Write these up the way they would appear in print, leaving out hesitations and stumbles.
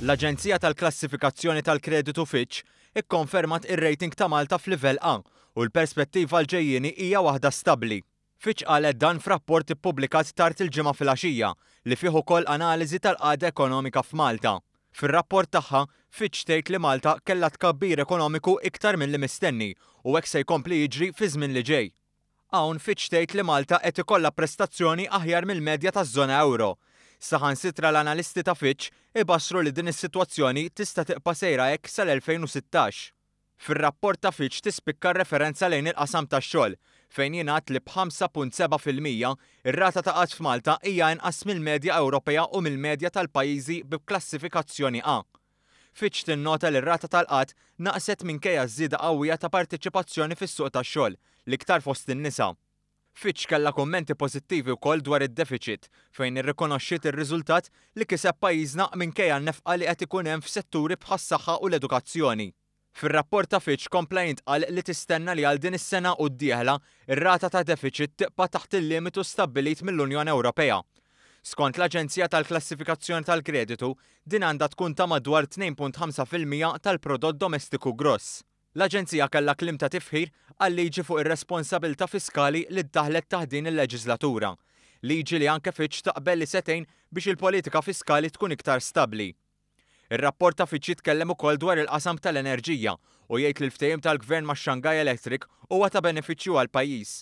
L-aġenzija tal-klassifikazzjoni tal-kreditu Fitch ikkonfermat ir-rating ta' Malta f'livell A u l-perspettiva għall-ġejjieni hija waħda stabbli. Fitch qalet dan f'rapport ippubblikat tard il-Ġimgħa filgħaxija li fih ukoll analiżi tal-qagħda ekonomika f'Malta. Fir-rapport tagħha, Fitch tgħid li Malta kellha tkabbir ekonomiku iktar milli mistenni u hekk se jkompli jiġri fiż-żmien li ġej. Hawn Fitch tgħid li Malta qed ikollha prestazzjoni aħjar mill-medja taż-żona ewro. Saħansitra l-analisti ta' Fitch ibassru li din is-sitwazzjoni tista' tibqa' sejra hekk sal-2016. Fir-rapport ta' Fitch tispikka r-referenza lejn il-qasam tax-xogħol, fejn jingħad li b'5.7% ir-rata ta' qgħad f'Malta hija inqas mill-medja Ewropea u mill-medja tal-pajjiżi bi klassifikazzjoni A. Fitch tinnota li r-rata tal-qgħad naqset minkejja ż-żieda qawwija ta' parteċipazzjoni fis-suq tax-xogħol, l-iktar fost in-nisa. Fitch kellha kummenti pożittivi wkoll dwar id-defiċit, fejn irrikonoxxiet ir-riżultat li kiseb pajjiżna minkejja n-nefqa li qed ikun hemm f'setturi bħas-saħħa u l-edukazzjoni. Fir-rapport ta' Fitch kompla jintqal li tistenna li għal din is-sena u d-dieħla, ir-rata ta' defiċit tibqa' taħt il-limitu stabbilit mill-Unjoni Ewropea. Skont l-Aġenzija tal-Klassifikazzjoni tal-Kreditu, din għandha tkun ta' madwar 2.5% tal-prodott domestiku gross. L-Aġenzija kellha kliem ta' tifħir għal-liġi fuq ir-responsabilità fiskali li ddaħħlet taħt din il-leġiżlatura. Liġi li anke Fitch taqbel li se tgħin biex il-politika fiskali tkun iktar stabbli. Ir-rapport ta' Fitch jitkellem ukoll dwar il-qasam tal-enerġija u jgħid li l-ftehim tal-Gvern ma' Shanghai Electric huwa ta' benefiċċju għall-pajjiż.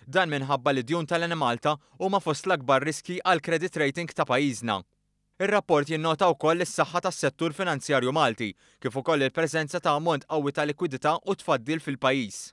Dan minħabba li d-djun tal-Enemalta huma fost l-akbar riskji għall-credit rating ta' pajjiżna. Ir-rapport jinnota wkoll is-saħħa tas-settur finanzjarju Malti kif ukoll il-preżenza ta' ammont qawwi ta' likwidità u tfaddil fil-pajjiż.